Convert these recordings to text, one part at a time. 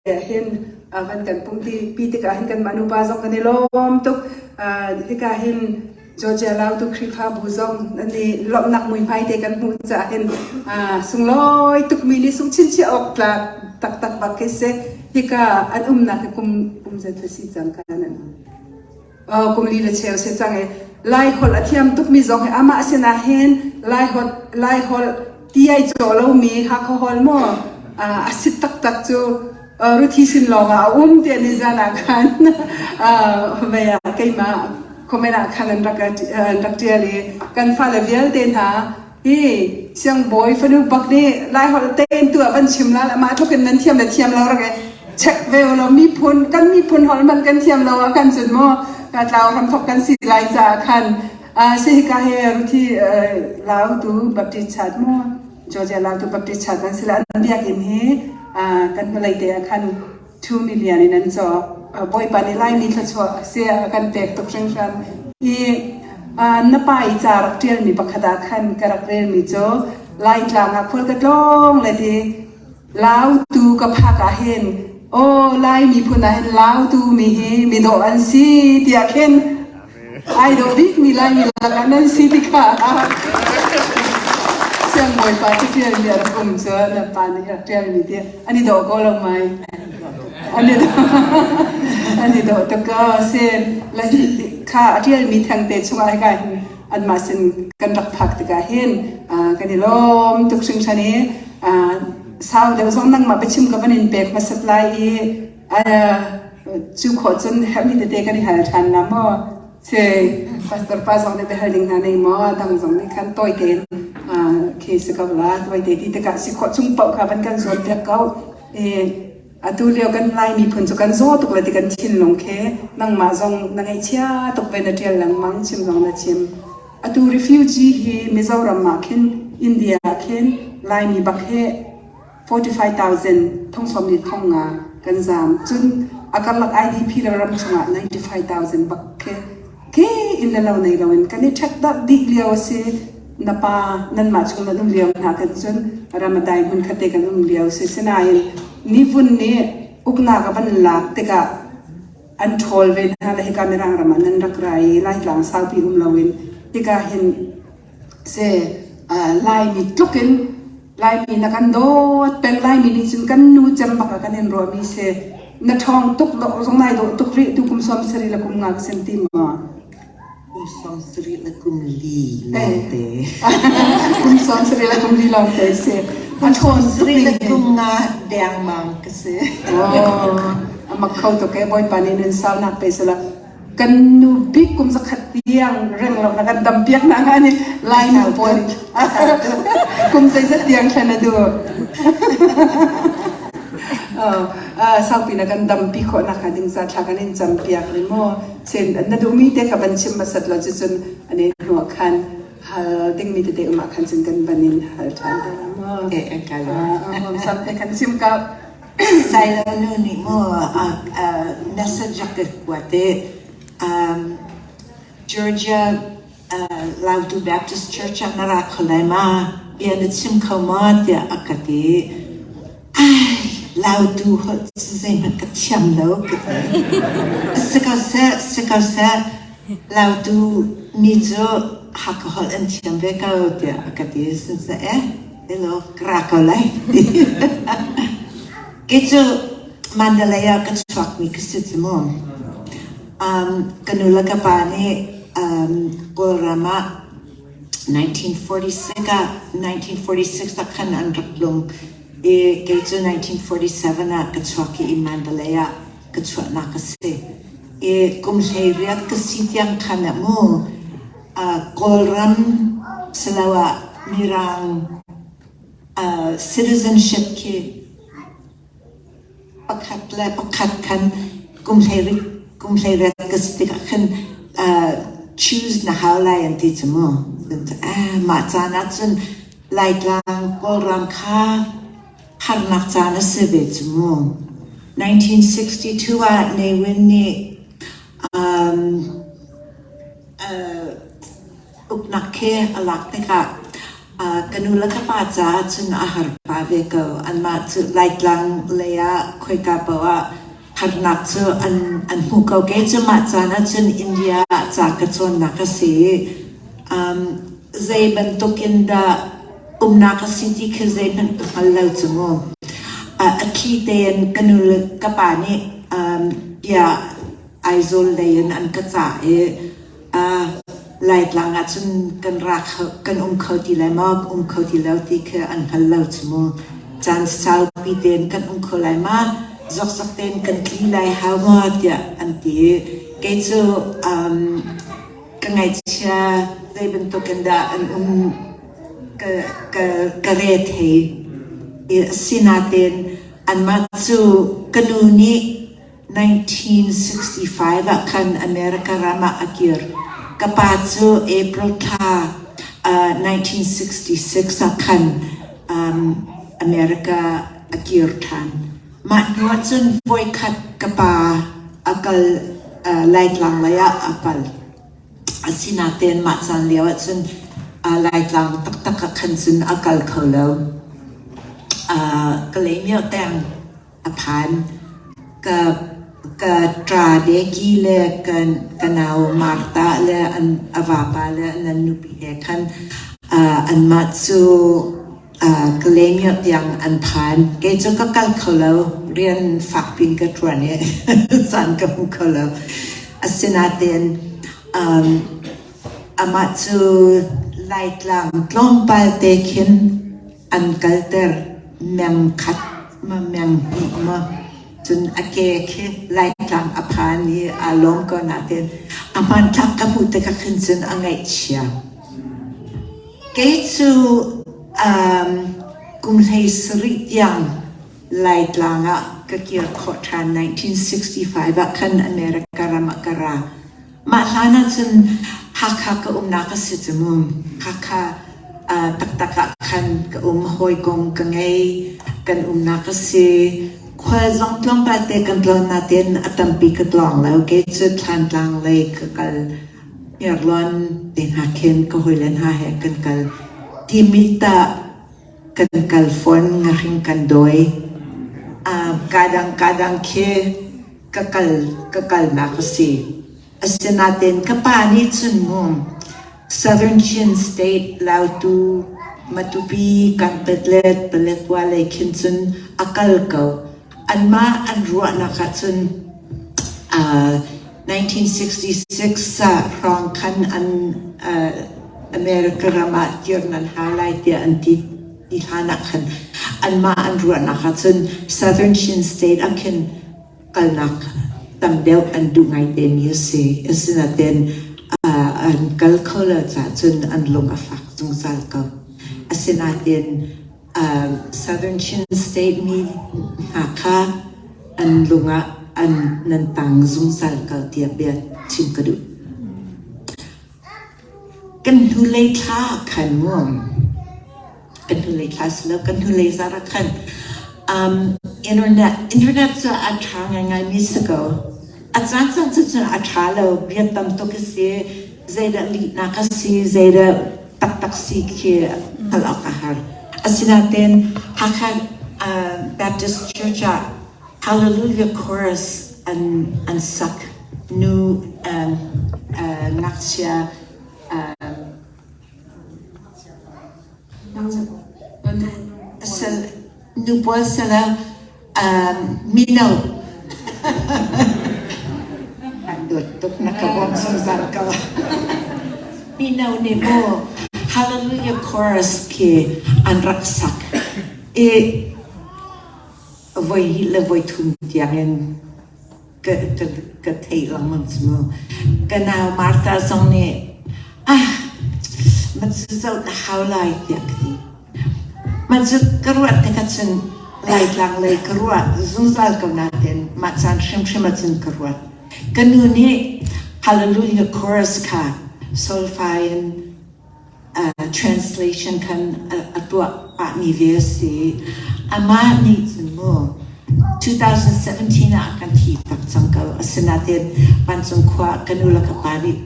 Hin van kan pumpi pi tikah hin kanmah nupa zong kan i lawm tuk. Hika hin Georgia Lautu Khrihfabu zong nan i lawmhnak muihmai te kan hmuh caah hin sunglawi tukmi ni sung chinchin awk tlak taktak bak khi si. Hika an umnak hi kum kum zat si cang ka nan kum li le cheu si cang i Laiholh a thiam tukmi zong hi amah sinah hin Laiholh Laiholh ti ai cawh lomi Hakha Hall maw a si taktak cu Ruthi sin lawng ah a um tiah nizan ah khan vei ah keimah comment ah khan an rak an rak ṭial i kan fale vialte hna hi siangbawi fanu bak nih Laiholh tein tu ah van chim la amah tluk in nan thiam le thiam lo rak i check ve ulaw miphun kan miphun holh hmanh kan thiam lo ah khan cun maw ka tlau hramthok kan si lai caah khan si hika hi Ruthi Lautu Baptist Church maw Georgia Lautu Baptist Church an si le an biakinn hi kan hnulei te ah khan 2 million in an cawk. Bawipa nih Laimi thluachuah si a kan pek tuk hringhran. I na pa i ca rak ṭialmi pakhat ah khan ka rak relmi cu Laitlang ah khual ka tlawng le ti Lautu ka phak ah hin aw Lai miphun ah hin Lautu mi hi midawh an si tiah khin ai dawh bikmi Laimi lakah nan si ti kha siangbawipa cu ṭialmi a rak um cu na pa nih rak ṭialmi ti an i dawh ko lo mai an i dawh an i dawh tuk ko sin kha a ṭialmi thengte chungah hika hin anmah sin kan rak phak tikah hin kan i lawm tuk hringhran i sau deuh zong nangmah biachim ka van in pek hmasat lai i cu khawh cun herhmi tete kan i hal ṭhan la maw si pastor pa zong nih biahal ding hna nei maw dang zong nih khan tawi tein khi si ko la tawi te ti tikah si khawh chung paoh kha van kan zuam piak ko i atu lio kan Lai miphun cu kan zaw tuk le ti kan thinlung khi nangmah zong na ngaihchia tuk ve na ṭial lengmang chim zong na chim Atu refugee hi Mizoram ah khin India ah khin Laimi bak hi 45,000 thongsawm ni thong nga kan zaam. Cun a karlak IDP le ram chungah 95,000 bak khi ke in le lo nei loin kan i ṭhek darh dih lio a si. Na pa nanmah chung nan um lio hna khan cun Ramadai hmun khatte kan um lio si. Sinain nivun nih uknak a van lak tikah an ṭhawl ve hna le hika Mirang ram ah nan rak ra i Laitlang saupi um loin hika hin se Laimi tluk in Laimi na kan dawt peng Laimi nih cun kan nu cem bak ah kan in ruahmi si na ṭhawng tuk zong nai dawh tuk rih tu kum sawm sarih le kum nga ka sin ti maw Kum sawm sarih le kum li lawngte. Kum sawm sarih le kum li lawngte si. A ṭhawn sarih le kum nga dengmang ka si. Oh, a mak kho tuk e Bawipa nih nun saunak pe sala. Kan nu bik kum zakhat tiang reng lo na kan dam piak na nga ni Lai nu pawl kum zeizat tiang thlen a duh. Saupi na kan dampi khawh nak hnga ding ca thla kan in cam piak le maw Sin na duhmi te kha van chim hmasat lo cucun an i hnuah khan hal dingmi tete um ah khan cun kan van in hal ṭhan te la maw. Eh, ka lo. Sam te khan chim ka. Sailo nu nih mu message a ka kuat i Georgia Lautu Baptist Church ah na ra kho lai ma? Bia na chim kho ma? tiah a ka ti. Ai, Lautu holh cu zeihmanh ka thiam lo ka ti. Si ko seh, si ko seh, Lautu mi cu Hakha holh an thiam ve ko tiah a ka ti. Siseh, eh, elaw, ka ra ko lai ti. Kei cu Mandalay ah ka chuakmi ka si cu mu. Um, ka nu le ka pa nih um, Kawlram ah 1946 ah 1946 ah khan an rak tlung i kei cu 1947 ah ka chuak i Mandalay ah ka chuahnak a si. I kum 18 ka si tiang khan ah mu uh, Kawlram siloah Mirang uh, citizenship khi pakhat le pakhat khan kum 18 kum 18 ka si tikah khan uh, choose na hau lai an ti cu mu. Ah, mah caan ah cun Laitlang Kawlram kha harnak caan a si ve cu mu. 1962 ah Ne Win nih um, uh, uknak khi a lak tikah. Ka nu le ka pa caah cun a har pah ve ko. Anmah cu Laitlang lei ah khoika paoh ah harnak cu an hmu ko. Kei cu mah caan ah cun India ah ca ka cawnnak a si i zei bantuk in dah umnak a si ti khi zeihmanh ka hngal lo cu mu. A thli tein ka nu le ka pa nih bia Aizawl lei in an ka cah i Laitlang ah cun kan ra kho, kan um kho ti lai maw, um kho ti lo ti khi an hngal lo cu mu. Caan saupi tein kan um kho lai ma, zokzok tein kan tli lai hau maw tiah an ti. Kei cu ka ngaihchia zei bantuk in dah an um ka, ka, ka re thei. Asinain anmah cu ka nu nih 1965 ah khan America ram ah a kir. Ka pa cu April thla 1966 ah khan America a kir ṭhan. Mah hnu ah cun voikhat ka pa a kal Laitlang lei ah a kal. Asinain mah caan lio ah cun Laitlang taktak ah khan cun a kal kho lo. Kalaymyo teng a phan. Ka ka ṭa Becky le ka nau Martha le an a vapa le an nupi he khan anmah cu Kalaymyo tiang an phan. Kei cu ka kal kho lo. Rian fakpi in ka ṭuan i caan ka hmu kho lo. Asinain amah cu Laitlang tlawmpal te khin an kalter meng khat ma meng hnih ma cun a ke khi Laitlang a phan i aa lawm ko nain a hmanthlak ka hmuh tikah khin cun a ngaihchia. Kei cu kum 17 tiang Laitlang ah ka kir khawh ṭhan 1965 ah khan America ram ah ka ra. Mah hlan ah cun Hakha ka umnak a si cu mu. Hakha taktak ah khan ka um, hawikom ka ngei, kan umnak a si. Khual zong tlawmpal te kan tlawn nain a tampi ka tlawng lo. Kei cu Thlantlang lei ka kal. Hniarlawn te hna khin ka hawile hna he kan kal. Timit ah kan kal fawn, ngahring kan dawi. Kadang kadang khi ka kal ka kalnak a si. Asinain ka pa nih cun mu Southern Chin State Lautu Matupi Kanpetlet Paletwa lei khin cun a kal ko. Anmah an ruahnak ah cun 1966 ah hrawng khan an America ram ah kir nan hau lai tiah an ti ti hlan ah khan anmah an ruahnak ah cun Southern Chin State ah khin kalnak tam deuh an duh ngaite mi a si. Asinain an kal kho lo caah cun an lung a fak zungzal ko. Asinain Southern Chin State mi hna kha an lung ah an nan tang zungzal ko tiah bia chim ka duh. Kan hnulei thla khan mu kan hnulei thla si lo kan hnulei zarh ah khan internet internet cu a ṭha ngaingaimi si ko. A caancaan cu cun a ṭha lo bia tam tuk a si zeidah lihnak a si zeidah taktak si khi hngalh awk a har. Asinain Hakha Baptist Church ah Hallelujah Chorus an an sak nu ngakchia Nu pawl sal ah mino an dawt tuk na ka bawmh zungzal ko. Mino nih mu Hallelujah chorus khi an rak sak i voi hnih le voi thum tiangin ka theih lengmang cu mu. Ka nau Martha zong nih ah ma cu zoh na hau lai tiah ka ti. Mah cu ka ruah tikah cun Laitlang lei ka ruah zungzal ko nain mah caan hrimhrim ah cun ka ruat. Ka nu nih Hallelujah chorus kha solfa in translation khan a tuah pahmi ve a si. Amah nih cun mu 2017 ah kan thi tak cang ko. Asinain vancung khua ka nu le ka pa nih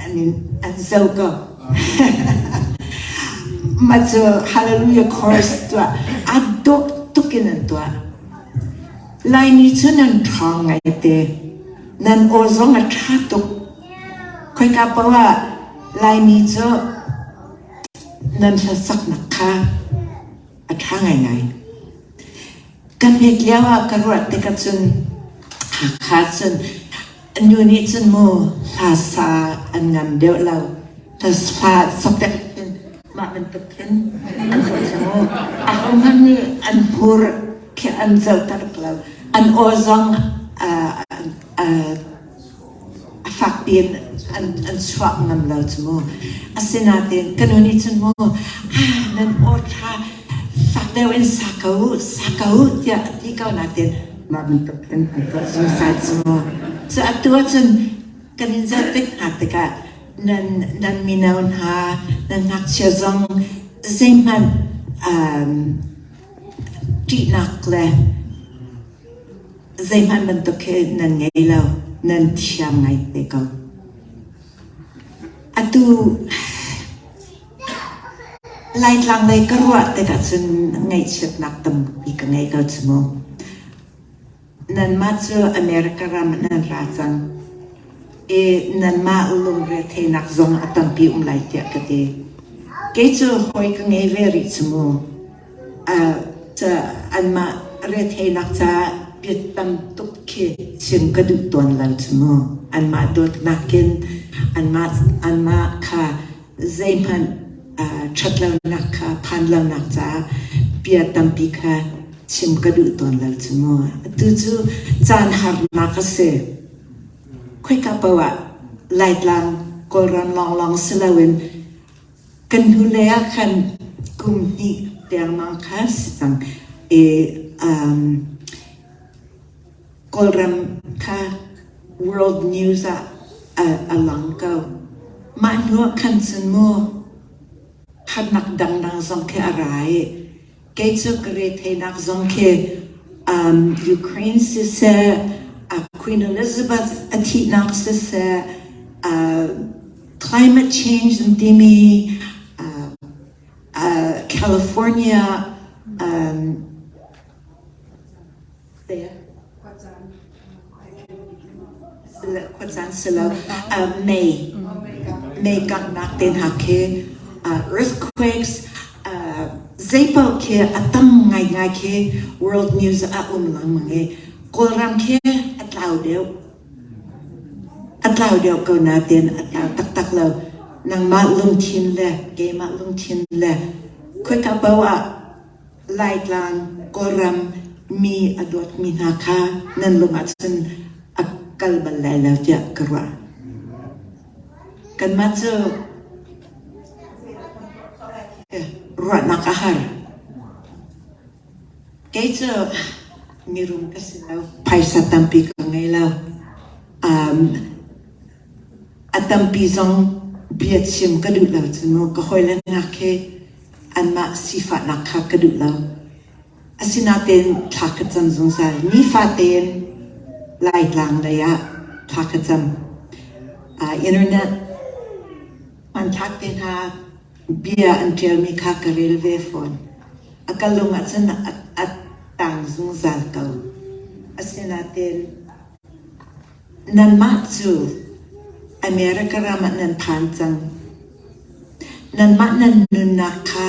an in an zoh ko. Mah cu Hallelujah chorus tuah aa dawh tuk in an tuah. Laimi cu nan ṭhawng ngaite. Nan aw zong a ṭha tuk. Khoika paoh ah Laimi cu nan hlasaknak kha a ṭha ngaingai. Ka hmet lio ah ka ruah tikah cun Hakha cun nu nih cun mu hla sa an ngam deuh lo. Hla sak deuh cun mah bantuk khin an tuah cu mu. Ahohmanh nih an hmur khi an zohter lo. An aw zong a fak piin an an chuah ngam lo cu mu. Asinain ka nu nih cun mu ah nan aw ṭha fak deuh in sa ko u sa ko u tiah a ti ko nain mah bantuk khin an tuah zungzal cu mu. Cu atu ahcun kan in zoh tik hna tikah nan nan mino hna nan ngakchia zong zeihmanh um, ṭihnak le Zeihmanh bantuk khi nan ngei lo, nan thiam ngai te ko. Atu Laitlang lei ka ruah tikah cun ngaihchiatnak tampi ka ngei ko cu mu. Nanmah cu America ram ah nan ra cang i nanmah lungretheihnak zong a tampi um lai tiah ka ti. Kei cu hawi ka ngei ve rih cu mu. Anmah retheihnak caah bia tam tuk khi chim ka duh tawn lo cu mu. Anmah dawtnak in anmah anmah kha zeihmanh ṭhatlonak kha phan lonak caah bia tampi kha chim ka duh tawn lo cu mu. Atu cu caan harnak a si. Khoika paoh ah Laitlang Kawlram lawnglawng si loin Kan hnulei ah khan kum hnih dengmang kha si cang i um, Kawlram kha World News ah a, a lang ko. Mah hnu ah khan cun mu harnak dangdang zong khi a ra i Kei cu ka retheihnak zong khi um, Ukraine siseh, uh, Queen Elizabeth a thihnak siseh, uh, climate change an timi, uh, uh, California um, Khuacaan si lo. Mei mei kanghnak te hna khi earthquakes zeipaoh khi a tam ngaingai khi world news ah um lengmang i Kawlram khi a tlau deuh. A tlau deuh ko nain a tlau taktak lo. Nangmah lungthin le keimah lungthin le khoika paoh ah Laitlang Kawlram mi a dawtmi hna kha nan lung ahcun a kal bal lai lo tiah ka ruah. Kanmah cu ruahnak a har. Kei cu mirum ka si lo, phaisa tampi ka ngei lo. Um, a tampi zong bia chim ka duh lo cu mu ka hawile hna khi anmah sifahnak kha ka duh lo. Asinain thla ka cam zungzal. Nifatein Laitlang lei ah thla ka cam. Uh, internet hmanthlak te hna bia an ṭialmi kha ka rel ve fawn. A ka lung ah cun a, a tang zungzal ko. Asinain Nanmah cu America ram ah nan phan cang. Nanmah nan nunnak kha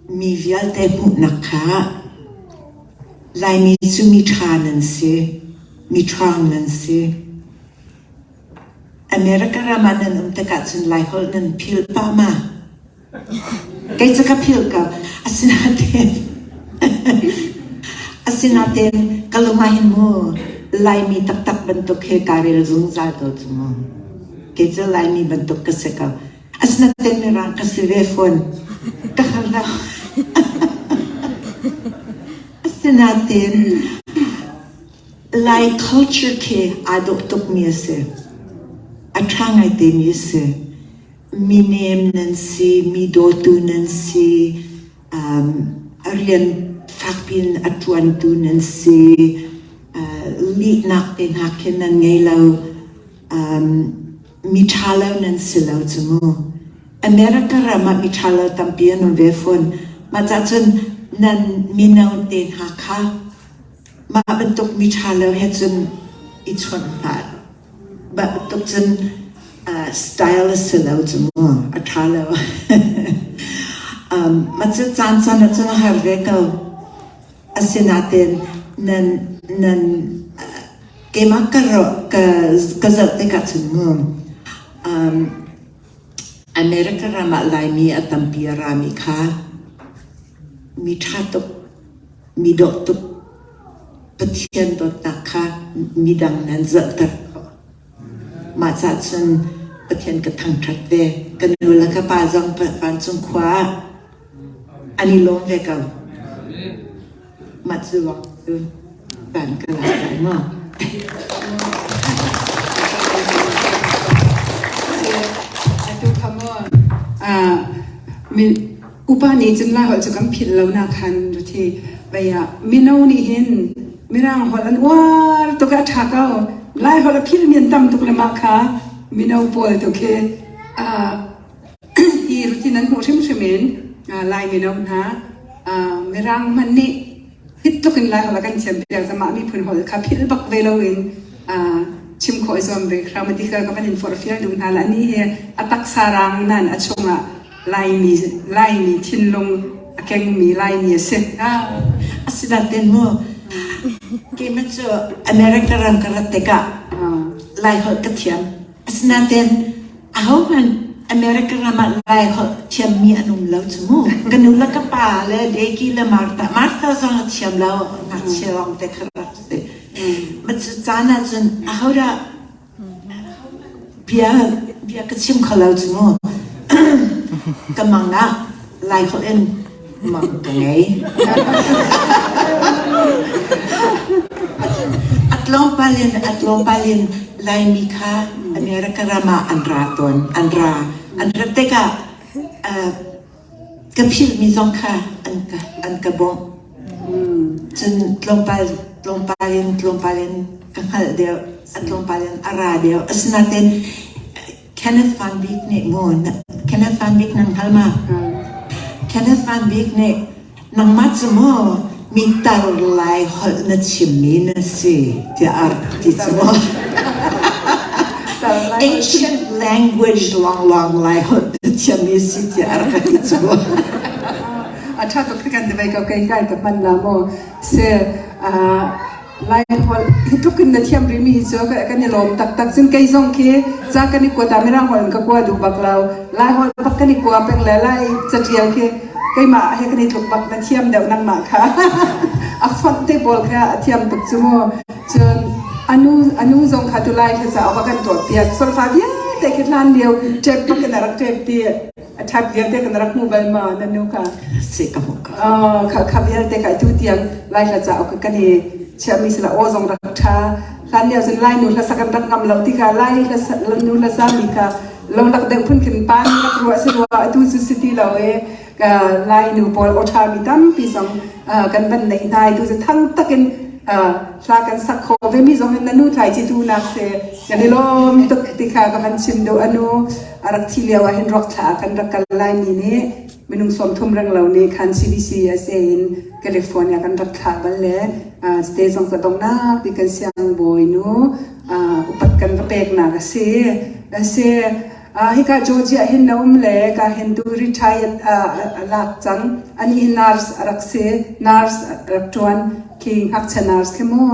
mi vialte hmuhnak kha Laimi cu mi ṭha nan si, mi ṭhawng nan si. America ram ah nan um tikah cun Laiholh nan philh pah ma? Kei cu ka philh ko. Asinain asinain ka lung ah hin mu Laimi taktak bantuk he kaa rel zungzal ko cu mu. Kei cu Laimi bantuk ka si ko. Asinain Mirang ka si ve fawn. Ka hngal lo. Asinain Lai culture khi aa dawh tukmi a si. A ṭha ngaite mi a si. Mi nem nan si, mi dawtu nan si, um, a rian fakpi in a ṭuantu nan si, uh, lihnak te hna khi nan ngei lo, um, mi ṭha lo nan si lo cu mu. America ram ah miṭha lo tampi an um ve fawn. Mah cah cun nan mino te hna kha mah bantuk miṭha lo he cun i chawnh hlah. Mah bantuk cun style a si lo cu mu, a ṭha lo. Mah cu caan caan ah cun a har ve ko. Asinain nan nan keimah ka ka ka zoh tikah cun mu America ram ah Laimi a tampi a rami kha mi ṭha tuk, mi dawh tuk, Pathian dawtnak kha midang nan zohter khawh. Mah cah cun Pathian ka thangṭhat ve. Ka nu le ka pa zong vancung khua ah an i lawm ve ko. Mah cu ruang cu van ka lak lai maw? Atu kha maw upa nih cun Laiholh cu kan philh lo nak khan ruthi vei ah mino nih hin Mirang holh an uar tuk a ṭha ko. Laiholh a philmi an tam tuk le mah kha mino pawl tu khi Hi rutin an hmuh hrimhrim in Lai mino hna Mirang hmanh nih hi tluk in Laiholh a kan thiampiak mah miphun holh kha philh bak ve loin chim khawh i zuam ve hram ti kha ka van in forhfial duh hna la ni hi a taksa rang nan a chungah Laimi Laimi thinlung a kengmi Laimi a si. Asinain mu keimah cu America ram ka rat tikah Laiholh ka thiam. Asinain Ahohmanh America ram ah Laiholh thiammi an um lo cu mu. Ka nu le ka pa le Deki le Martha. Martha zong a thiam lo, ngakchia lawng te kha rak si. Ma cu caan ah cun ahodah bia bia ka chim kho lo cu mu. Ka mang ah Laiholh in mang ka ngei. A tlawmpal in a tlawmpal in Laimi kha America ram ah an ra tawn. An ra. An rat tikah ka philhmi zong kha an ka an ka bawmh. Cun tlawmpal tlawmpal in tlawmpal in ka hngalh deuh. A tlawmpal in a ra deuh. Asinain Kenneth Van Bik nih maw Kenneth Van Bik nan hngal ma? Kenneth Van Bik nih nangmah cu maw mi tar lai holh na chimmi na si tiah a rak ti cu maw? Ancient language lawnglawng lai holh na thiammi si tiah a rak ti cu maw? A ṭha tuk kan ti ve ko kei kai ka hman la maw se Laiholh hi tluk in na thiam rihmi hi cu kan i lawm taktak. Cun kei zong khi ca kan i kuat ah Mirang holh in ka kua duh bak lo. Laiholh bak kan i kua peng le Lai catial khi keimah he kan i tluk bak na thiam deuh nangmah kha. A fonh te pawl kha a thiam tuk cu mu. Cun anu anu zong kha tu Lai kha cauk a kan tuah piak. Solfa vialte khi hlan lio ṭep bak in a rak ṭep ti. A ṭhat vialte kan rak hmu bal ma na nu kha? Si ka hmu ko. Kha kha vialte kha tu tiang Lai hla cauk kan i chiahmi sila aw zong rak ṭha. Hlan lio cun Lai nu hlasak an rak ngam lo ti kha Lai hla nu hlasa mi kha lo lak deuh phun khin pa nih rak ruah si rua atu cu si ti lo i Lai nu pawl aw ṭha mi tampi zong kan van neih hna i tu cu thang takin hla kan sak kho ve mi zong hin na nu thlai ci tu nak se kan i lawm tuk ti kha ka van chim duh anu a rak thi lio ah hin ruak thla ah kan rak kal laimi nih minung 30 reng lo nih khan CBC USA in California kan rak thlah bal le te zong ka dongnak ti kan siangbawi nu upat kan va peknak a si a si hika Georgia hin na um le ka hin tu retired a lak cang ani hi nurse a rak si nurse rak tuan khi ngakchia nurse khi mu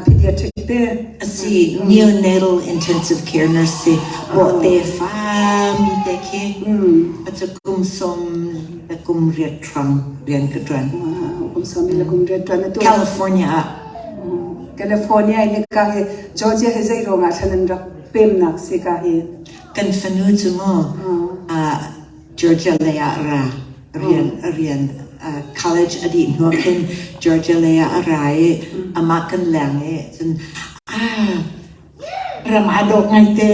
pediatric te Asi neonatal intensive care nurse si bawhte fa mi te khi acu kum som le kum riat hrawng rian ka ṭuan. Kum som le kum riat ṭuan atu. California ah. California in ka hi Georgia hi zei ruangah thlan an rak pemnak si ka hi. Kan fanu cu mu Georgia lei ah ra rian rian college a dih hnu khin Georgia lei ah a ra i amah kan leng i cun ah ram aa dawh ngaite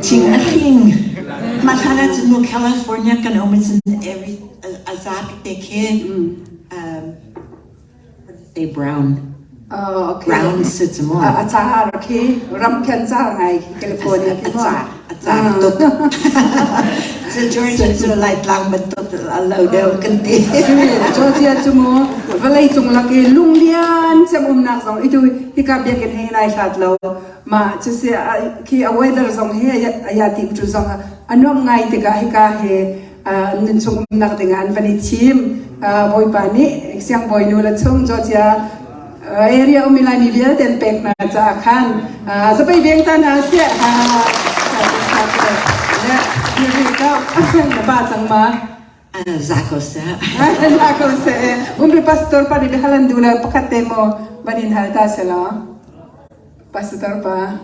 thing a hling mah hlan ah cun mu California kan um i cun every a zapi te khi Say brown. Oh, okay. Brown si cu mu. A car khi ramkhen car ngai khi California khi A car. A car tuk. Cu Georgia cu Laitlang bantuk a lo deuh kan ti. Georgia cu mu vawlei cung lak i lunglian cem umnak zong itu hika biakinn he nai hlat lo. Ma cu si khi a weather zong hi a ya ti cu zong a nuam ngai tikah hika he nun chung umnak dingah an van i thim. Bawipa nih siangbawi nu le chung Georgia area um Laimi vialte an pek hna caah khan zapei veng ta hna seh na pa cang ma Za ko seh. Za ko seh. Umri pastor pa nih biahalan du le pakhat te mo banin hal ta se la. Pastor pa.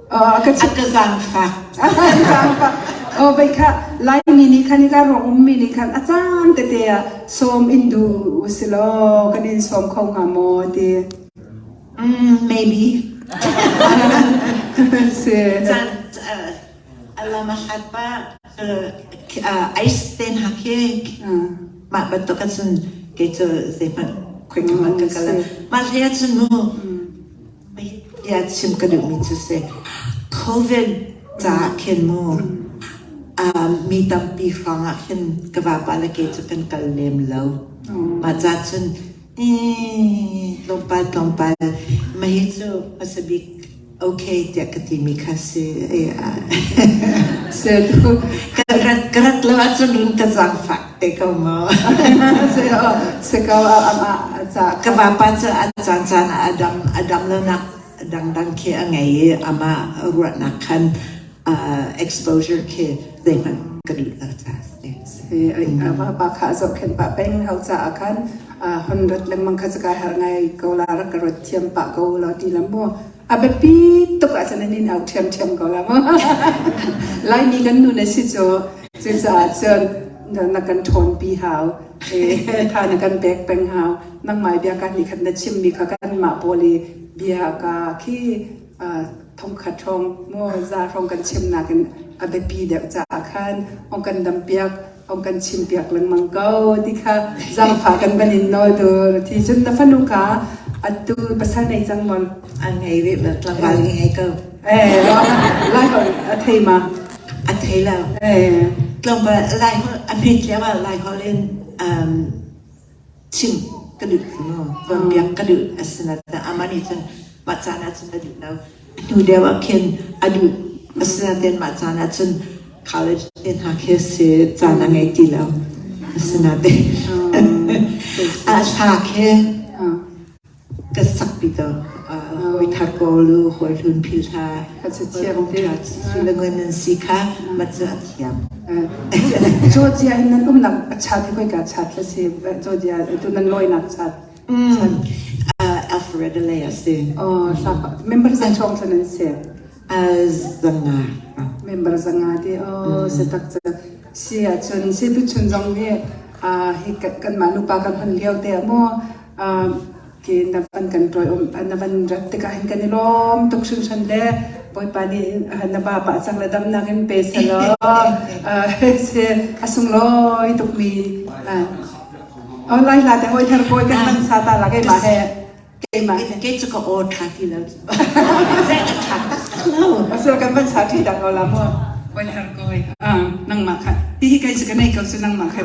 A ka zaangfak. Zaangfak. Oh, vei kha Laimi nih khan hika ruang ummi nih khan a caan tete ah sawm in duh usilaw kan in sawm kho hnga maw ti. Maybe. Si. Caan alam a hlat pa ice ten ha khi mah bantuk ahcun kei cu zeihmanh khoi ka hmanh ka kal. Mah hlei ahcun mu Bia chim ka duhmi cu si COVID caah khin mu mi tampi hrawngah khin ka vapa le kei cu kan kal lem lo. Mah ca cun tlawmpal tlawmpal mah hi cu hmasa bik okay tiah ka timi kha si. Ka rat lo ahcun run ka zaangfak te ko maw. Si ko Ka vapa cu a caancaan ah a dam lonak dangdang khi a ngei i amah ruahnak khan exposure khi zeihmanh ka duh lo caah a si. A vapa kha a zohkhenh pah peng hau caah khan hon rat lengmang kha cu kai harh ngai ko la rak ka ruat thiam pah ko law ti la mu. A biapi tuk ahcun an in au ṭhiamṭhiam ko la mu. Laimi kan nun a si cu cucaah cun na kan ṭhawnpi hau. Tha na kan pek peng hau. Nangmah bia ka nih khat na chimmi kha kanmah pawl i bia ka khi thongkhat hrawng maw za hrawng kan chimnak in a biapi deuh caah khan ong kan dampiak ong kan chimpiak lengmang ko ti kha zaangfah kan van in nawl tu thi cun na fanu kha atu pasal nei cang maw? A ngei rih lo, tlangval ngei ko. Eh, lai holh a thei ma? A thei lo. Eh. Tlawmpal lai holh a hmet lio ah lai holh in chim ka duh mu. Cawnpiak ka duh asinain amah nih cun mah caan ah cun a duh lo. Hnu deuh ah khin a duh asinain mah caan ah cun college te hna khi si caan a ngei ti lo. Asinain a hla khi ka sakpi to. Hawi thar kawl u, hawi hlun phil hla, hawi hong ṭha sulangin nan si kha mat cu a thiam. Georgia hin nan umnak a chat hi khoika chat la si Georgia tu nan lawinak chat. Alpharetta lei a si. Oh, member zan chong thlan an si. Zanga. Member zanga ti oh se tak cha si ahcun si tu chun zong hi hi kanmah nupa kan hman lio te ah maw Ki na van kan ṭawi um na van rat tikah hin kan i lawm tuk hringhran le Bawipa nih na vapa cang le damnak in pe selaw si a sunglawi tukmi oh lai hla te hawi thar kawi kan man sa ta la keimah he keimah he Kei cu ka aw ṭha ti lo. Zei a ṭha taktak lo. Asal kan van sa ṭhi dah ko la mu hawi thar kawi nangmah kha hihi kei cu ka nei ko cu nangmah kha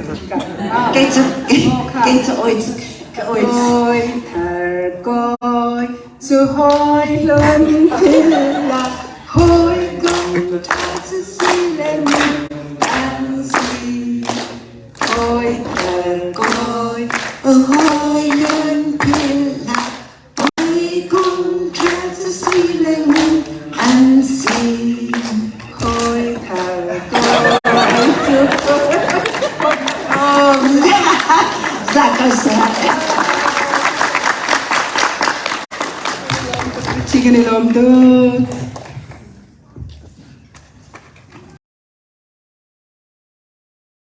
Kei cu kei cu oi Kawi thar kawi cu hawi hlun thil la hawi kum ṭha cu si le mi an si. Hawi thar kawi hawi hlun thil la hawi kum ṭha cu si le mi an si. Hawi thar kawi cu Za ko seh. Chi kan i lawm tuk.